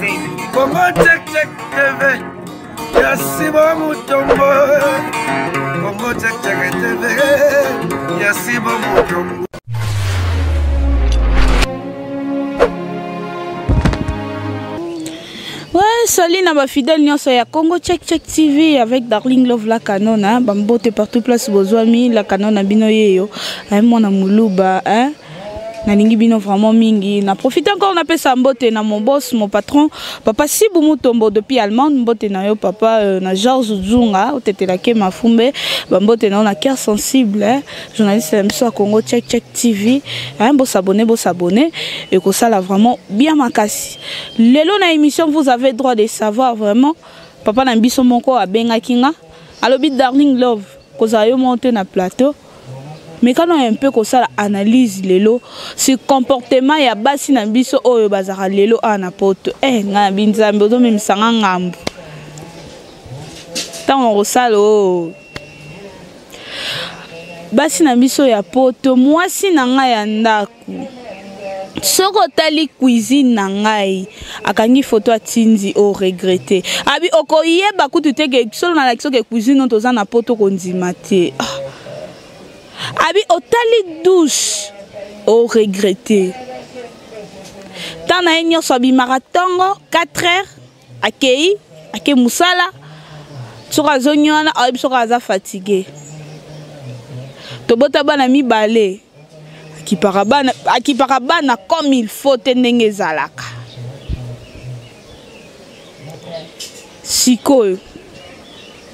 Congo Check Check TV ya Sibo Mutombo Congo Check Check TV ya Sibo Mutombo. Ouais, salut na ba fidèle nyonso ya Congo Check Check TV avec Darling Love la Canona, ba mbote partout place bozwami la Canona bino yeyo, hein mwana muluba, hein nalingi bino vraiment mingi na profite encore napesa mbote na mon boss mon patron papa sibu mutombo depuis allemande mbote na yo papa euh, na georges zunga otetelake mafumbe bambote na yo na cœur sensible hein? journaliste na biso ya congo check check tv hein? bosabone bosabone ekosala vraiment bien makasi lelo na émission vous avez droit de savoir vraiment papa na biso moko abengaki nga alobi darling love kozala yo moko te na plateau mekano un peu kosala analyse lelo sur comportement ya basi na biso oyo bazalaka lelo awa na poto eh ngai na binzambe ozomemisa nga ngambo ntango okosala oyo basi na biso ya poto mwasi na ngai ya ndako soki otali cuisine na ngai akangi foto atindi o regrete abi okoyeba kutu te ke solo nalakisi oke cuisine oyo toza na poto kondima te ah. Abi otali douche o regrette temps na ye nyonso abimaka ntongo 4 heures akei ake mosala soki azongi wana ayebi soki aza fatigue tobota bana mibale akipaka bana, akipaka bana comme il faut te ndenge ezalaka sikoyo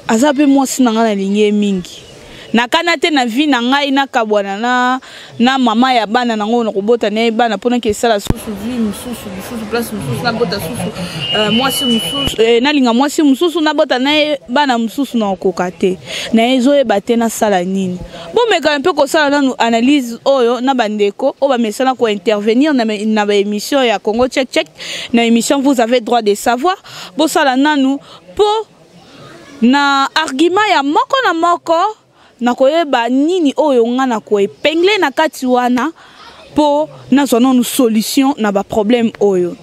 aza mpe mwasi na ngai nalingi ye mingi nakana te na vie na ngai nakabwana na, na mama ya bana nango nakobota na ye bana mpo nake esala susu vie mosusu lisusu place mosusu nabota susu uh, mwasi mosusu eh, nalinga mwasi mosusu nabota na ye bana mosusu nakokoka te na ye ezoyeba te nasala nini bomekana mpe kosala nanu analyse oyo na bandeko oyo bamesana kointervenir na, na baémission ya congo check check na émission vous avez droit de savoir bosala nanu mpo na argument ya moko na moko nakoyeba nini oyo nga na koepengle na kati wana mpo nazwa nanu solution na baproblème oyo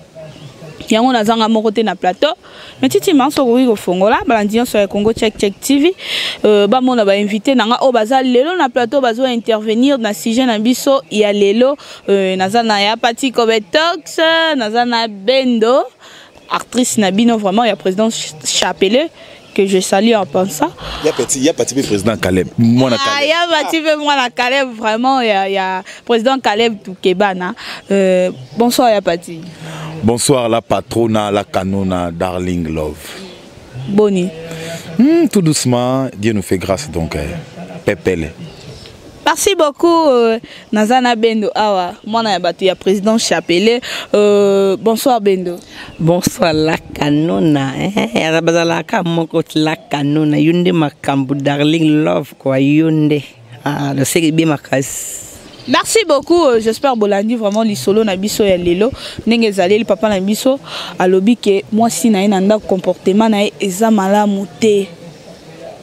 yango nazanga moko te na plateau mais titi manso okoki kofongola balandi nyonso ya congo check check tv euh, bamona bainvité na nga oyo baza lelo na plateau bazo intervenir na sujet na biso ya lelo euh, naza na ya pati kobetox naza na bendo actrice na bino vraiment ya président chapelet que je salue en pensant. Il y a petit, il y a petit président Caleb. Moi ah, il y a petit moi la Caleb vraiment il y a, il y a président Caleb Toukebana. Euh, bonsoir Yapati. Bonsoir la patrona, la canona, darling love. Boni. Tout doucement, Dieu nous fait grâce donc. Eh, Pepele. Merci beaucoup euh, Nazana Bendo awa mwana ya bato ya président Chapelet. Euh, bonsoir Bendo. Bonsoir la canona. Eh, bazalaka moko la canona yo nde makambo darling love quoi yo nde. Ah, loseki bien makasi. Merci beaucoup, euh, j'espère bolandi vraiment lisolo na biso ya lelo ndenge ezaleli papa na biso alobi ke mwasi na ye na ndako comportement na ye eza malamu te.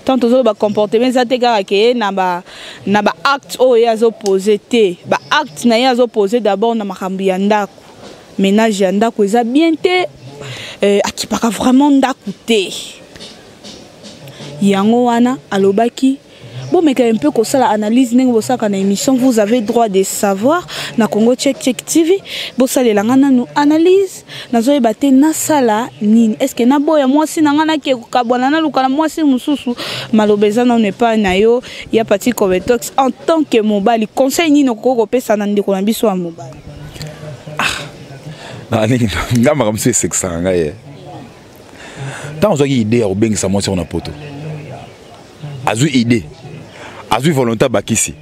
Tant tozoloba comportement eza te kaka ke na ba na ba acte oyo ye azopose te ba acte na ye azopose d'abord na makambo ya ndako ménage ya ndako eza bien te euh, akipaka vraiment ndako te yango wana alobaki bomeka un peu kosala analyse ndenge bosalaka na émission vous avez droit de savoir na congo check check tv bosalela nga nanu analyse nazoyeba te nasala nini estce naboya mwasi na ngai nake kokabwana naluka na mwasi mosusu maloba eza nano epai na yo ya pati cobetox en tant que mobali conseil nini okoki kopesa na ndeko na biso ya mobali ah, nga makambo mosusu esekisaka ngai ye ntango ozwaki idée ya kobengisa mwasi yango na poto azwi idée azwi volonté abakisi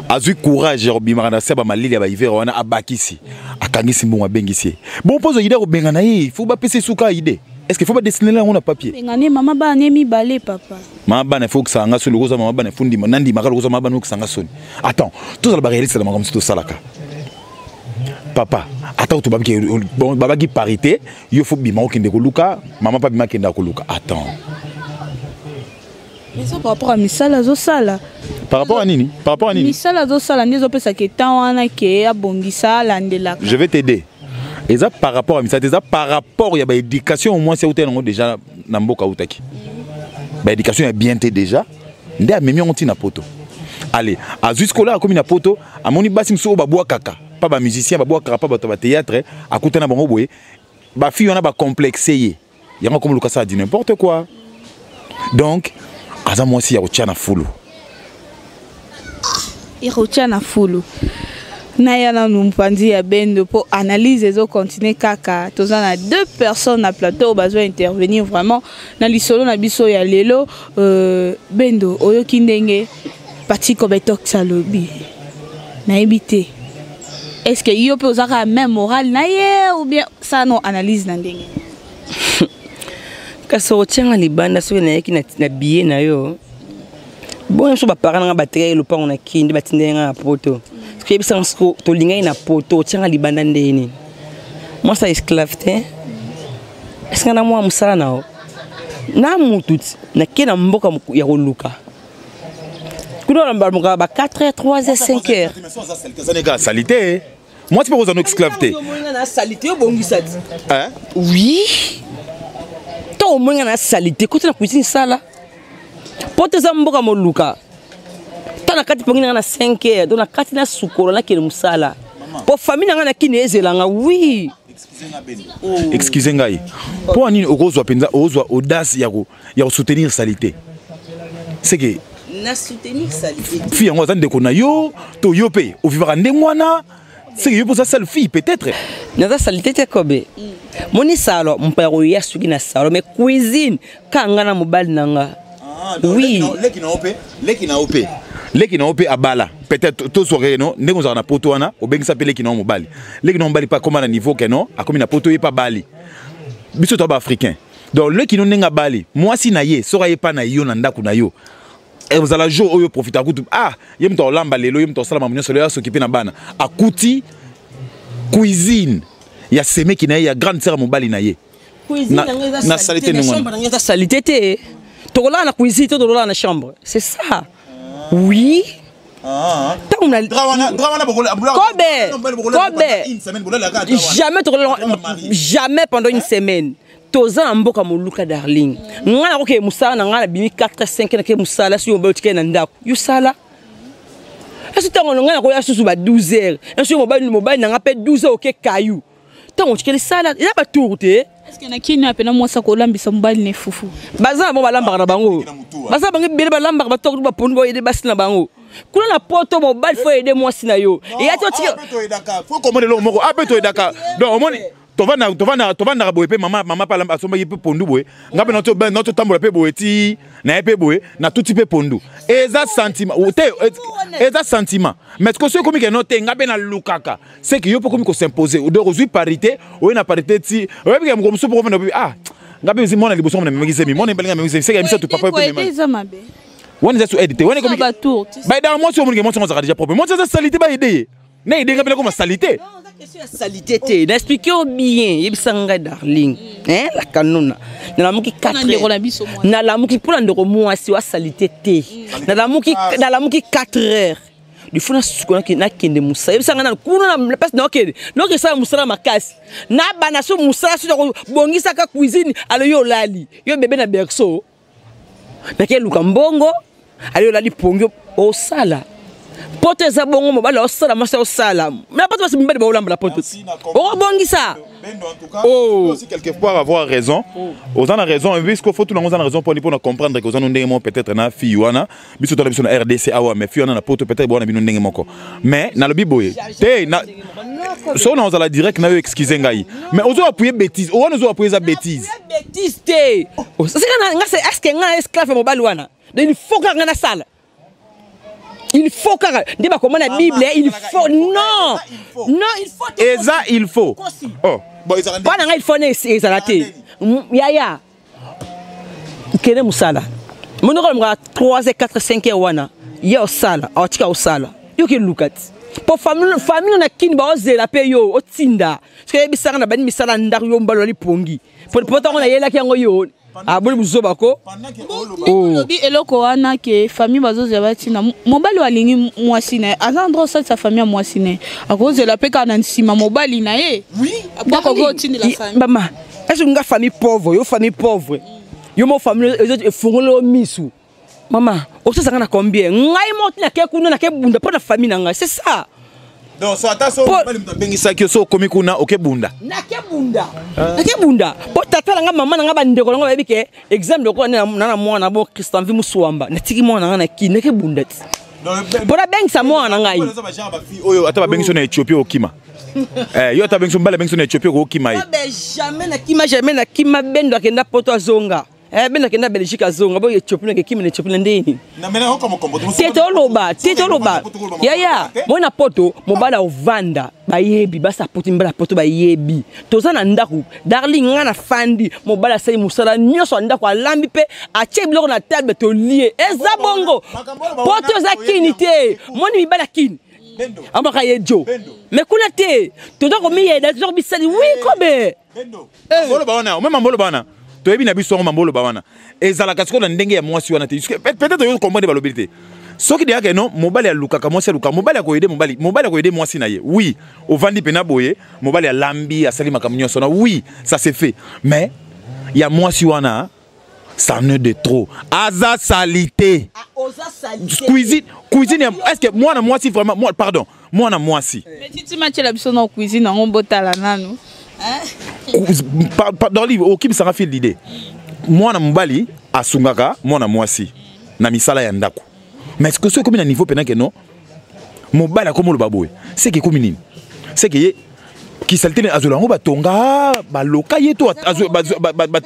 azwi courage ya kobimaka na se ya bamalili ya bahiver wana abakisi akangisi mbongo abengisi ye bon mpo ozwa idée ya kobenga na ye faut bapesa ye suka idée est ce que faut badesinela yango na papier bengane mama bana ye mibale papa mama bana faut okisaka nga soni lokoza mama bana faut ndima nandimaka lokoza mama bana okisanga soni attends tozala baréaliste na makambo mosusu tosalaka papa ata kutu babaki parité yo faut bima okende koluka mama mpe abima akenda koluka attends eza par rapport à misala azosala par rapport à nini par rapport à nini misala azosala nde ezopesaka etan wana ke abongisa alandelaka je vais t'aider. Eza par rapport à misala te, eza par rapport ya baéducation. Mwasi auta yango déjà na mboka autaki, baéducation ya bien te déjà, nde amemi yango ntina poto. Ale azwi sikola, akomi na poto, amoni basi mosusu oyo babwakaka pa bamusicien, babwakaka pa bato ya bathéâtre, akutana bango boye, bafille wana bacomplexe ye yango, akomi luka asala du n'importe quoi. Donc aza mwasi ya kotia na fulu. Ya kotia na fulu. Naya nanu mopanzi ya bendo mpo analyse ezocontinue kaka. Toza na deux personnes na plateau oyo bazwa intervenir vraiment na lisolo na biso ya lelo. Bendo, oyoki ndenge Patiko Betox alobi? Nayebi te, est ce que yo mpe oza kaka même morale na ye ou bien sala no analyse na ndenge? Kasi okotianga libanda soki nayaki na billet na yo. Bongo biso, baparent nanga batekaki lopango na kini nde batindaki nga na poto. Soki oyebisanga siko tolingaki na poto, otianga libanda ndenge nini? Mwasi ya esclave te. Esinga na mwa mosala na yo na mutu ti nake na mboka ya koluka kuna na ba 4 heures, 3 heures, 5 heures. Eza kaka saleté. Mwasi mpe kozala no esclave te. Omoninga na saleté, obongisa ti. Hein? Oui, ntango omoninga na saleté, koti na cuisine, sala po te. Eza mboka moluka ta na kati pongi na nga na 5 heures, donc na kati na sukolo, nakende mosala po famille na nga na kini ezelanga. Oui. Excuse ngai, mpo ya nini okozwa mpenza, okozwa audace ya kosoutenir saleté? C'est que na soutenir saleté? Fille yango aza ndeko na yo to yo mpe ovivaka ndenge wana? C'est que yo mpo oza sale fille peut-être. Naza saleté te. Kobe moni salo, mopaya koya soki na salo, mais cuisine ka nga na mobali na nga. Oui. Leki na yo mpe, leki na yo mpe, leki na yo mpe abala peut-être. Tozwaka no ndenge ozalaka na poto wana, obengisa mpe leki na yo mobali. Leki na yo mobali mpe akóma na niveau ke no akómi na poto, ye mpe abali. Biso to baafricain, donc leki no ndenge abali mwasi na ye, soki aye mpa na yo na ndako na yo, ezala jour oyo profita kutu. Ah, ye moto akolamba lelo, ye moto akosala mamu nyonso lelo, asoki mpe na bana, akuti cuisine ya semeki na ye, ya grande sœur ya mobali na ye. Na saleté ndenge wana. Eza saleté te. Tokolala na cuisine to tolala na chambre, c'est ça. Oui, ntango na Kobe, Kobe, jamais tokolala, jamais pendant une semaine. Toza na mboka moluka, darling. Ngai nakokende mosala na ngai, nabimi 4, 5, nake mosala. Soki mobali otikali na ndako, yosala esi. Ntango ngai nakoya susu ba 12 heures, soki mobali na ngai mpe 12 heures oke kayu, ntango otikali sala, eza batour te. Est-ce na kini apena mwasi akolambisa mobali na fufu? Baza na bango, balambaka na bango, baza na bango ebele, balambaka, batoko baponi, boyede basi na bango kuna na poto. Mobali faut aider mwasi na yo eya ti otika. Faut komona eloko moko ape toyedaka. Donc omoni, tovandaka boye mpe mama mpe asombaki mpe pondu boye, nga mpe nazotambola mpe boye ti na ye mpe boye, natuti mpe pondu. Eza sentiment te, eza sentiment. Mais soki ekomi keno te, nga mpe nalukaka, c'est que yo mpe okomi kos'impose. Donc ozwi parité, oye na parité ti oyebi ke moko mosusu mpo ofanda. Ah, nga mpe mwana liboso ngo namemaki zemi, mwana ebalinga namemaki zemi, seke ya misato papa mpe eza mabe. Wana eza so aide te. Wana ekomi baedaka mwasi. Omonike mwasi yango azalaka déjà propre, mwasi aza saleté, baaider ye na aider nga mpe nakoma saleté. Question ya saleté te, na explique yo bien. Yebisa ngai, darling, hein, la kanona, nalamuki 4, nalamuki mpona ndeko mwasi wa saleté te. Nalamuki 4 heures du faut nasuka, nakende mosala. Yebisa ngai nanu, kuna na place naokende, nokesala mosala makasi, nabanda so mosala, so bongisaka cuisine. Alo yo olali, yo bebe na berceau, nakeluka mbongo. Ale olali pongi, osala poto eza bongo. Mobali osala, mwasi osala na poto, basi mibali baolambela poto, okobongisa. Oh. Aussi quelque part avoir raison, oza na raison, puisque faut tout oza na raison mpona comprendre que oza no ndenge moko peut-être na fille wana. Biso tola biso na RDC awa, mais fille wana na poto, peut-être bwana bino ndenge moko. Mais nalobi boye te, so na ozala direct na yo. Excuse ngai, mais ozo appuyer bêtise wana, ozo appuyer, eza bêtise. Bêtise te. Est-ce que nga esclave mobali wana? Donc il faut kaka nga nasala, il faut kaka nde bakoma na Bible, il faut. Non, non, il faut. Eza il faut. Oh. Mpo na ngai il faut ne ezala te. Yaya, kende mosala, monoko alongaka 3 heures, 4, 5 heures wana ye osala, aotika osala, yo keluka ti mpo famille na kini baozela mpe yo otinda. Soki oyebisanga na bani misala ndako, yo mobali olali pongi po ntango nayelaki yango yo. Aboli buzoba ko. Olobi eloko wana ke famille bazozela batina mobali oyo alingi mwasi na ye, aza na droit osalisa famille ya mwasi na ye, akozela mpe kaka na nsima mobali na ye akoki otindela famille. Mama, est-ce que nga famille pauvre, yo famille pauvre, yo mo famille efungoli yo misu? Mama, osasanga na combien? Ngai mo nake kuna, nake bunda mpo na famille na ngai, c'est ça. Donc so ata so mobali moto abengisaki yo, so okomi kuna okebunda. Nake bunda, nake bunda mpo tata na nga, mama na nga, bandeko na nga bayebi ke exemple lokola na na mwana bo Christian Vi Muswamba, natiki mwana na nga na kini, nake bunda ti mpo nabengisa mwana na ngai. Oyo ata babengisi yo na Éthiopie, okima. Yo ata babengisi mobali, abengisi yo na Éthiopie, okokima ye. Jamais nakima, jamais nakima. Bendo akenda Poto, azonga. Bendo akenda Belgique, azonga. Boyo Éthiopie, nakekima na Éthiopie na ndeni te. Toloba te, toloba yaya, moi na Poto mobali aovanda, bayebi basa Poto, mibali ya Poto bayebi. Toza na ndako, darling, nga na fandi, mobali asali mosala nyonso ya ndako, alambi mpe atie biloko na table, tolie. Eza bongo, Poto eza kini te. Moni mibali ya kini amaka ye jo, mais kuna te, toza komiyeda, toza komisali wi kobe. Oloba wana omema mboloba wana, toyebi na biso yango. Mambo oloba wana ezalaka sikoyo na ndenge ya mwasi wana te. Peut-être yo comprendre balobeli te. Soki deyaka no mobali alukaka mwasi, alukaka mobali, akoyede mobali, mobali akoyede mwasi na ye. Oui, ovandi mpena boye, mobali alambi, asali makambo nyonso na, oui, ça c'est fait. Mais ya mwasi wana, ça n'est de trop, aza salité. Cuisine, cuisine, est ce que mwana mwasi vraiment moi, pardon, mwana mwasi. Titi matiela biso na cuisine yango, botala nanu. Dans livre okimisanga fil d'idée, mwana mobali asungaka mwana mwasi na misala ya ndako, mais ce que soki ekomi na niveau mpena ke non, mobali akomi oloba boye, seke ekomi nini? Seke ye kisali te, azwela yango, batonga baloka ye to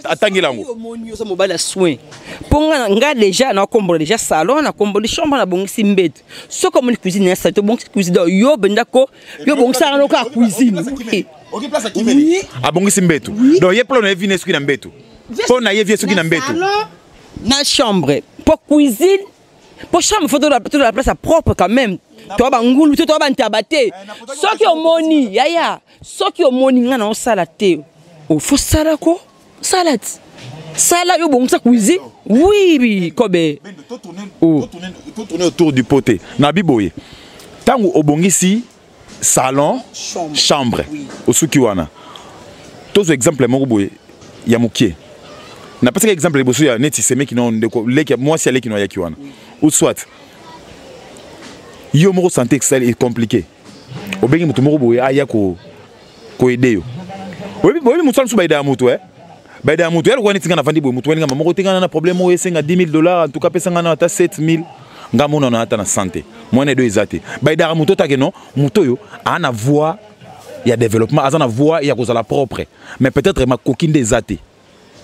atangela yango. Omoni oza mobali ya soin, mpo nga nga déjà nakombola déjà salon, nakomboli chambre, nabongisi mbeto. Soki omoni cuisine ya sali, tobongisi cuisine. Donc yo bendako, yo bongisaka no kaka cuisine. Abongisi mbeto, donc ye mpo na ye vine soki na mbeto, mpo na ye vie soki na mbeto. Na chambre, mpo cuisine, mpo chambre faut tola place ya propre quand même. Toa bangulu te, toa bantaba te. Soki omoni yaya, soki omoni nga na osala te, ofo sala ko sala ti sala, yo bongisa cuisine, oui, kobe. Tourner autour du pot te. Na biboye, ntango obongisi salon, chambre, osuki wana. Tozwa exemple moko boye ya mokie. Napesaka exemple liboso ya neti semeki na ndeko leki, mwasi aleki no ayaki wana, ou soit yo moko santé esali compliqué, obengi moto moko boye aya koaider yo. Oyebi mosala mosusu baaidaka moto, baaidaka moto ya lokola neti nga navandi boye, moto walingama moko te, nga na problème oyo esenga 10 000 $, en tout cas pesa nga na ata 7 000, nga monana ata na santé mwana edo eza te. Baaidaka moto otake non, moto oyo aa na voie ya développement, aza na voie ya kozala propre, mais peut-être makoki nde eza te,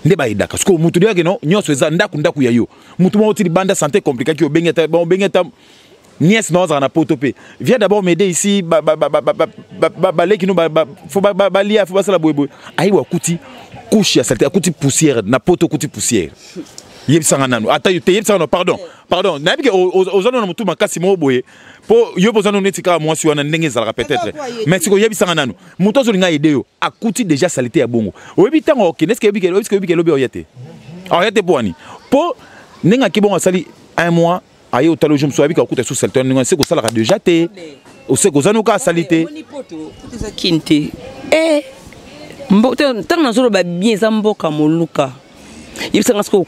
nde baaidaka. Sikoyo motu deyake no nyonso eza ndako, ndako ya yo, motu moko ti libanda, santé compliquaki, obengi ata, obengi ata nièce na ozala na Poto mpe: "Viens d'abord m'aider ici, baleki no faut balia, faut basala boyeboye." Ayiwa, akuti couche ya saleté, akuti poussière na Poto, akuti poussière. Yebisanga nanu, ata yo te, yebisanga no. Pardon, pardon, nayebi ke oza nano na motu makasi moko boye, mpo yo mpo oza nano neti kaka mwasi wana ndenge ezalaka peut-être, mais sikoyo yebisanga nanu, moto azolinga aider yo, akuti déjà saleté ya bongo, oyebi ntango okende, est-ce oyebi ke elobi oya te, oya te? Mpo wani, mpo ndenge ake bongo, asali un mois, aye otala ojo mosusu, ayebi kakuta so saleté wana, ndenge se kosalaka déjà te, ose kozani oka asali te. Eza kini te. Ntango nazoloba bien, eza mboka moluka. Yebisanga sikoyo,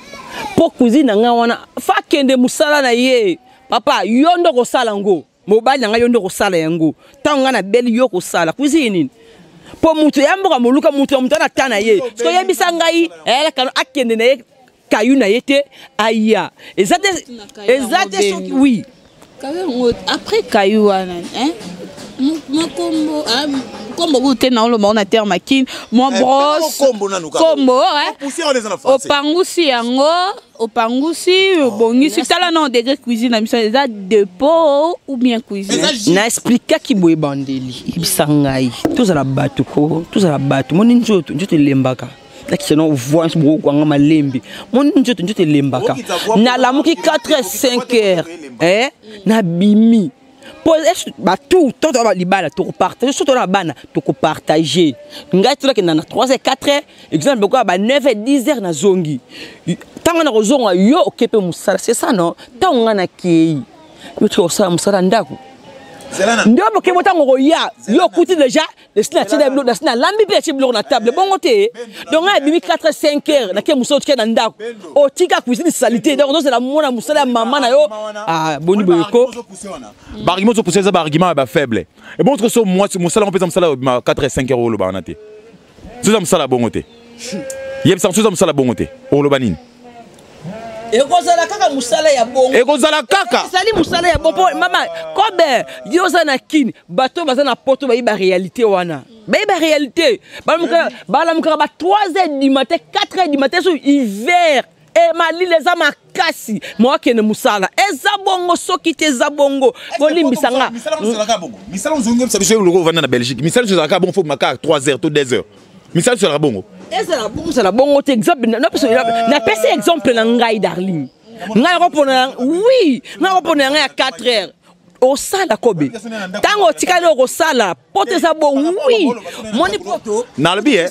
mpo cuisine na ngai wana, fa akende mosala na ye. Papa, yo nde okosala ngo, mobali na ngai, yo nde okosala yango. Ntango ngai nabeli, yo kosala cuisine nini? Mpo moto ya mboka moluka, moto ya moto ana ta na ye. Sikoyo yebisa ngai, ayalaka akende na ye kayu na ye te, aya eza te, eza te soki oui. Après kayu wana, makombo kombo kutu te, naoloba ngo na terme akini mwa brosse, kombo opangusi yango, opangusi, obongisi. Tala na degré cuisine na biso, eza dépôt ou bien cuisine? Na expliquaki boye, bandeli, yebisa ngai, tozala bato ko, tozala bato. Moni nzoto, nzoto elembaka. Nakisa no voix bokokwanga malembe. Moni nzoto, nzoto elembaka. Nalamuki 4 h 5 heures, nabimi. Po bato to to libala tokopartage, so tona bana tokopartage. Ngai tolakenda na 3 h 4 h, exemple bokoya ba 9 h 10 h nazongi. Ntango na kozonga, yo oke mpe mosala, c'est ça non? Ntango ngai nakei, yo tika kosala mosala ndako nde boke bo. Ntango koya, yo okuti déjà esi nasi nalambi mpe natie biloko na table, bongo te. Donc ngai abimi 4 5 heures, nake mosala, otika na ndako, otika cuisine saleté. Donc ozozela mwana mosala ya mama na yo. Ah, boni boye ko? Baargument ozopousse eza baargument ya bafaible. Ebongo soki so mwasi mosala ngo mpenza, mosala obima 4 h 5 heures, oloba wana te. So eza mosala bongo te, yebisaka. So eza mosala bongo te, oloba nini? Ekozala kaka mosala ya bongo. Ekozala kaka. Ezali mosala ya bongo. Mpo mama kobe, yo oza na Kini, bato baza na Poto bayebi baréalité wana, bayebi baréalité. Balamukaka ba 3 heures du matin, 4 heures du matin, so hiver e malili eza makasi, mo akende mosala. Eza bongo soki te, eza bongo, bolimbisa nga. Misala ozongisa biso eloko ovanda na Belgique, misala nyonso ezalaka bongo? Fo maka 3 heures to 2 heures, misala nyonso ezalaka bongo? Ezala bongo, ezala bongo te. Exemple, napesi exemple na ngai, Darling. Ngai nakopona, oui, ngai nakopona ya ngai ya 4 heures. Osala kobe, ntango otikali okosala Poto eza bon. Oui, moni Poto. Nalobi e.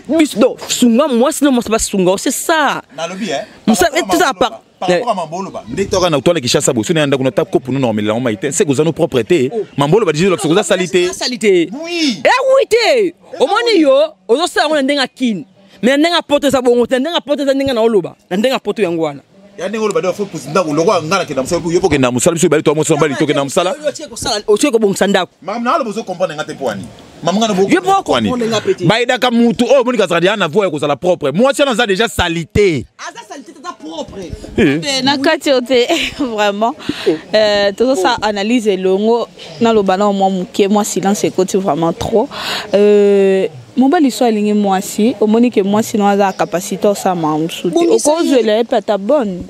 Biso sunga mwasi na mwasi basunga, c'est ça. Nalobi e. Tozala par Nde toka na toala Kinshasa boye, so na ndako na ta kopo nono omelela ngo mai te, seke oza no propre te. Mambo oloba déjà olakisa koza sali te. Sali te e, oui te. Omoni, yo ozosala yango na ndenge ya Kini, mais na ndenge ya Poto eza bongo te. Na ndenge ya Poto eza ndenge na oloba, na ndenge ya Poto yango wana. Ya ndenge oloba, faut ndako lokwa nga nakenda mosala, yo po kenda mosala, biso ebali to mwasi mobali tokenda mosala. Otie kobongisa ndako. Mama na aloba, ozo comprendre nga te po ani? Yo po comprendre nga pe te. Bayedaka mutu oyo omoni kazalaka deja na voie ya kozala propre. Mwasi wana aza déjà salité. Aza salité, aza propre. Na kati oyo te, vraiment tozosala analyse elongo. Naloba na mwa moke, mwa silence ekoti vraiment trop. Mobali so alingi mwasi, omoni ke mwasi no aza capacité osala makambo mosusu te, okozwela ye mpe ata bonne.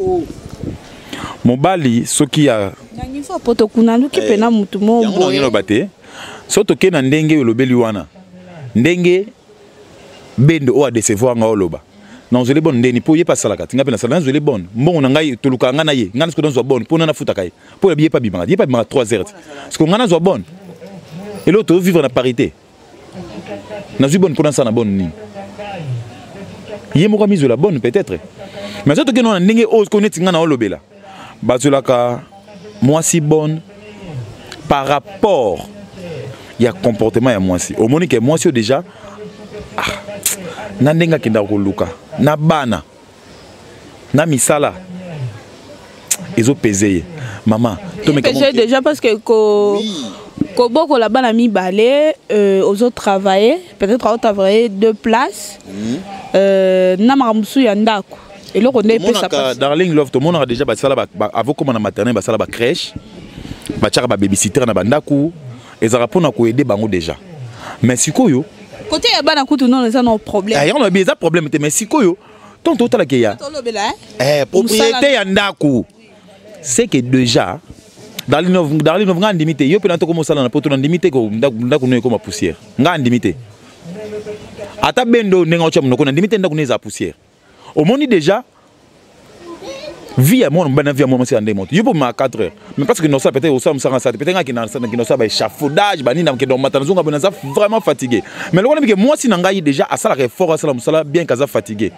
Mobali soki ya na niveau Poto kuna, aluki mpena motu mo boye. Loba te, so tokei na ndenge olobeli wana, ndenge bendo oyo adecevoir nga, oloba nazweli bonne ndeni mpo ye mpe asalaka ti nga mpe nasala, nazweli bonne mbongo na ngai, tolukaka ngai na ye. Ngai nasiko nazwa bonne mpo na nafutaka ye, mpo ye mpe abimaka, ye mpe abimaka 3 heures. Siko ngai nazwa bonne, eloko tozovivre na parité. Nazwi bonne mpo nasala na bonne nini? Ye moko amizwela bonne peut-être. Mais so tokende wana ndenge oyo ko neti ngai na olobela, bazwelaka mwasi bonne par rapport ya comportement ya mwasi. Omoni ke mwasi oyo déjà, ah, na ndenge akendaka koluka na bana na misala ezopese ye, mama. Tomeka déjà, parce que ko kobokola bana mibale, ozotravailler, peut-être aotravailler deux places, na makambo mosusu ya ndako, eloko nde epesa. Darling Love, tomonaka déjà basala avokoma na maternel, basala bacrèche, batiaka bababysitter na bandako, ezalaka mpona koaider bango déjà. Mais sikoyo Côté ya bana kutu nono eza no problème. Yango na eza problème te. Mais sikoyo ntango totalaka ya propriété ya ndako, c'est que déjà Darling Love, Darling Love, nga andimi te. Yo mpe na toko mosala na Poto, na ndimi te ndako no ekoma poussière. Nga andimi te. Ata bendo ndenge otya monoko, na ndimi te ndako no eza poussière. Omoni déjà vie ya mwana mobali na vie ya mwana mwasi ya ndenge moto. Yo mpo ma 4 heures, mais parce que nosala peut-être osala mosala sa te, peut-être nga kenda osala baéchafaudage banini, nakenda omata, nazonga boye, naza vraiment fatigué. Mais lokola mike mwasi na ngai déjà asalaka effort, asala mosala bien kaza fatigué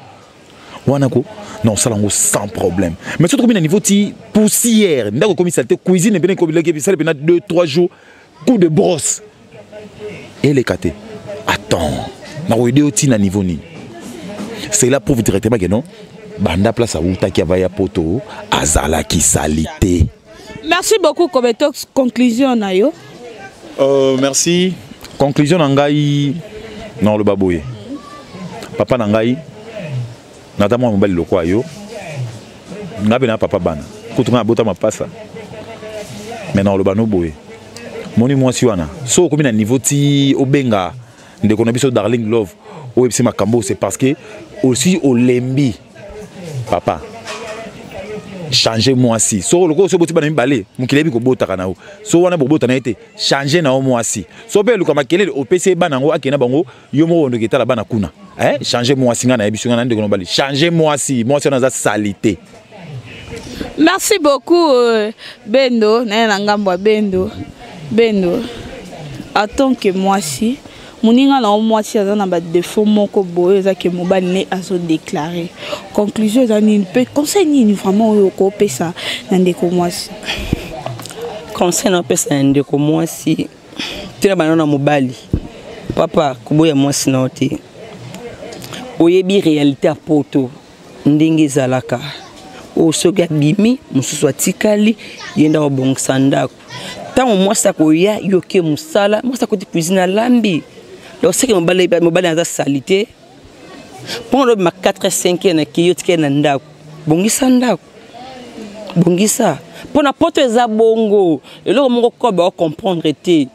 wana ko na osala yango sans problème. Mais soki tokomi na niveau ti poussière, ndako ekomi saleté, cuisine mpena ekobilaki esali mpena 2 3 jours, coup de brosse eleka te. Attends, nakoyede yo ntina niveau nini? Cela prouve directement que non, banda place awutaki ava ya Poto, azalaki salité. Merci beaucoup, Kobetox. Conclusion na yo? Merci. Conclusion na ngai, naoloba boye: papa na ngai, naza mwana mobali lokwa yo, ngai mpe na papa bana kutu ngai abota mapasa. Mais naoloba no boye: moni mwasi wana, so okomi na niveau ti obenga ndeko na biso Darling Love, oyebisi makambo, c'est parce que aussi olembi. Papa, change mwasi. So lokola so boti bana mibale, mokili yebi kobotaka na yo, so wana bobota na ye te, change na yo mwasi. So mpe eluka makelele, opesi ye bana yango, akende na bango, yo moko ondoki etala bana kuna. Eh, change mwasi. Ngai nayebi so ngai na ndeko na mobali, change mwasi. Mwasi wana aza salité. Merci beaucoup Bendo, naye na ngambo ya Bendo. Bendo, en tant que mwasi, moninga na yo mwasi aza na badefo moko boye eza ke mobali ne azodeklare. Conclusion eza nini mpe conseil nini vraiment oyo okopesa na ndeko mwasi? Conseil napesa na ndeko mwasi tina bana na mobali, papa, koboya mwasi na yo te. Oyebi réalité ya poto ndenge ezalaka. Oyo soki abimi, mosusu atikali, ye nde akobongisa ndako. Ntango mwasi akoya, yoke mosala, mwasi akoti cuisine, alambi. Donc seke mobali aza sali te. Mpo lobima 4 5 heures, nakei, yo tikali na ndako, bongisa ndako, bongisa. Mpo na poto eza bongo. Eloko moko koba ocomprendre te,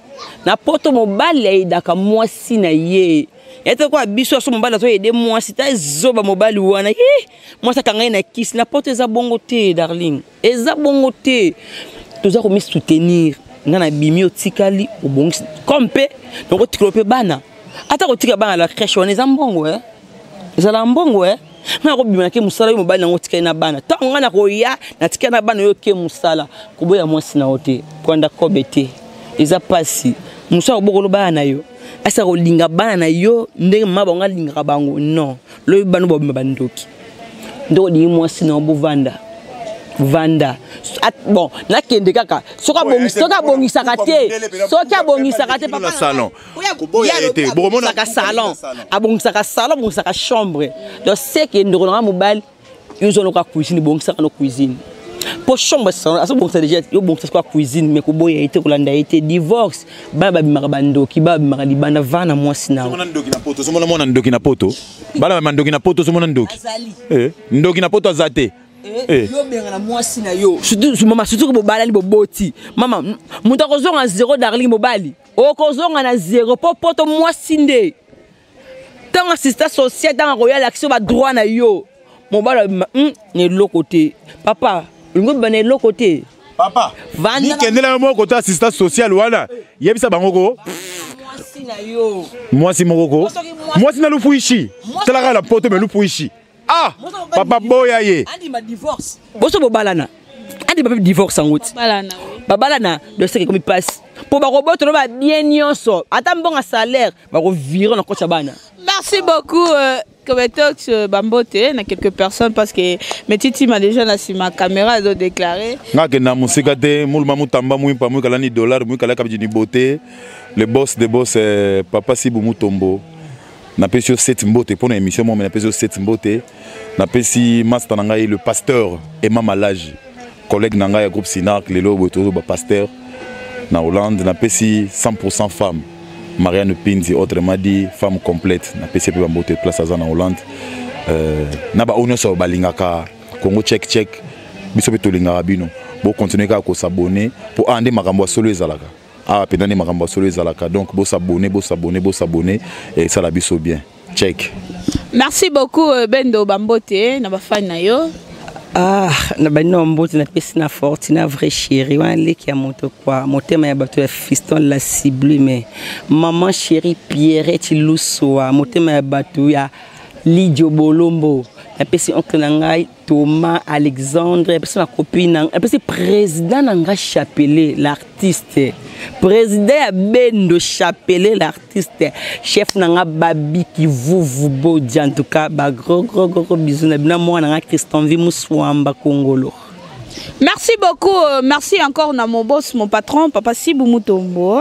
na poto mobali ayedaka mwasi na ye ete kwa biso aso mobali azoyede mwasi ta ezoba mobali wana ye mwasi akanga ye na kisi. Na poto eza bongo te, darling, eza bongo te. Toza komisoutenir. Nga na bimi, otikali, obongisi comme mpe nakotikela mpe bana. Ata kotika bana la crèche wana eza mbongo, eh? Ezala mbongo, eh? Nga nakobima, nake mosala, yo mobali nango otikali na bana. Ntango nga nakoya, natikali na bana, yo oke mosala. Koboya mwasi na yo te, kwanda kobe te, eza mpasi. Mosu akobokolo bana na yo, asa kolinga bana na yo ndenge mama bango alingaka bango? Non, lobi bana babima bandoki. Nde olingi mwasi na yo, bovanda vanda. Bon, nakende kaka soki abongisaka te, soki abongisaka te. Na salon. Abongisaka salon, abongisaka salon, abongisaka chambre. Donc seke ndeko nanga mobali, yo ozwa noka cuisine, ebongisaka no cuisine, po chambre, salon azobongisa déjà, yo bongisa sikoya cuisine. Mais koboya ye te, kolanda ye te. Divorce, bana babimaka bandoki, bana babimaka libanda. Vana mwasi na ozomona mwana ndoki na poto, bana bama ndoki na poto, ozomona ndoki, ndoki na poto aza te. Yo benga na mwasi na yo, surtout mama, surtout ke bobalani, boboti. Mama, moto akozonga zéro. Darling, mobali okozonga na zéro, mpo poto mwasi nde ntango assistant social, ntango akoya, alakisi yo badroit na yo. Mobali abima na eloko te. Papa, olingi obima na eloko te. Papa, mikendela yo moko to assistant social wana, yebisa bango ko mwasi moko ko mwasi na lufuishi, talaka na poto me lufuishi. Ah papa, boya ye. Andima divorce, boso bobalana, andima mpe divorce yango ti babalana. Doseke ekomi mpasi mpo bakobotolo babien nyonso, ata mbongo salaire bakovire na koti ya bana. Merci beaucoup. Kobetox, bambote na quelques personnes parce que Metiti m'a déjà na sima caméra azo déclaré. Nga ke na musika te muluma mutamba muimpa muikala ni dollar muikala kabidi ni beauté, le boss de boss, papa Sibu Mutombo, napesi yo 7 mbote mpo na émission moko. Napesi yo 7 mbote. Napesi master na ngai, le pasteur Emma Malage, collègue na ngai ya groupe Sinark, lelo boye tozoba pasteur na Hollande. Napesi 100 femme Marianne Pinzi, autrement dit femme complète. Napesi mpe bambote place aza na Hollande, na baoyo nyonso balingaka Congo Check Check. Biso mpe tolingaka bino. Bokontinue kaka kosabone, mpo awa nde makambo ya solo ezalaka, awa mpenza nde makambo ya solo ezalaka. Donc bosabone, bosabone, bosabone, esala biso bien. Check. Merci beaucoup, Bendo, bambote na bafani na yo. Ah, na bandi na mbote napesi na Fortina, vrai chéri wana, leki ya moto kwa motema ya bato ya Fiston la Sublime, maman chéri Pierrette Luswa, motema ya bato ya Lidio Bolombo. Napesi oncle na ngai Thomas Alexandre, napesi ma copine, napesi président na ngai Chapelet l'artiste, président ya Bendo Chapelet l'artiste, chef na nga Babi Kivuvu Bodi. En tout cas ba gros gros gros bisous na bino, mwana na nga Christian Vi Muswamba Kongolo. Merci beaucoup. Merci encore à mon boss, mon patron, Papa Sibou Mutombo.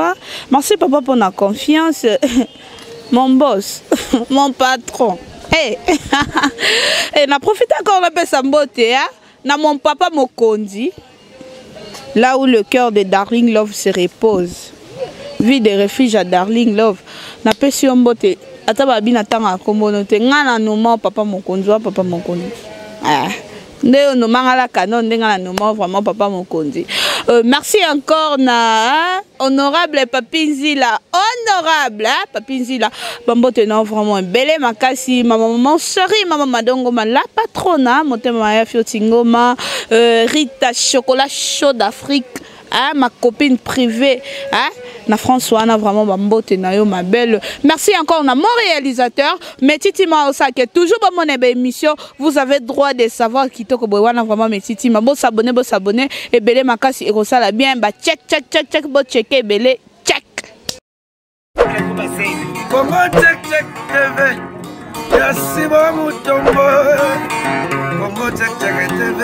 Merci papa pour la confiance. Mon boss, mon patron. Hey. Et na profite encore na pesa mbote, hein? Na mon papa Mokondi. Là où le cœur de Darling Love se repose. Vie de refuge à Darling Love. Na pesi yo mbote. Ata babi na tanga kombo no te. Nga na noma papa Mokonzi wa papa Mokonzi. Ah. Nde oyo nomanga la canon, ndenge na noma vraiment papa mokonzi. Merci encore na, hein, honorable Papi Nzila, honorable, hein, Papi Nzila, bambote na vraiment ebele makasi. Mama, maman chérie, mama Madongo, ma la patrona, motema ya Fioti Ngoma, Rita Chocolat Chaud d'Afrique. hein, ma copine privée, hein, na France wana vraiment bambote na yo ma belle. Merci encore na mon réalisateur, mais Titima Osake, toujours bon mon émission, vous avez droit de savoir kitoko boye wana vraiment mais Titima, bo s'abonner, bo s'abonner, ebele makasi ekosala bien, ba check check check check bo checker ebele check. Congo Check Check TV ya Simon Mutombo. Congo Check Check TV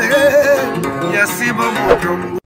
ya Simon Mutombo.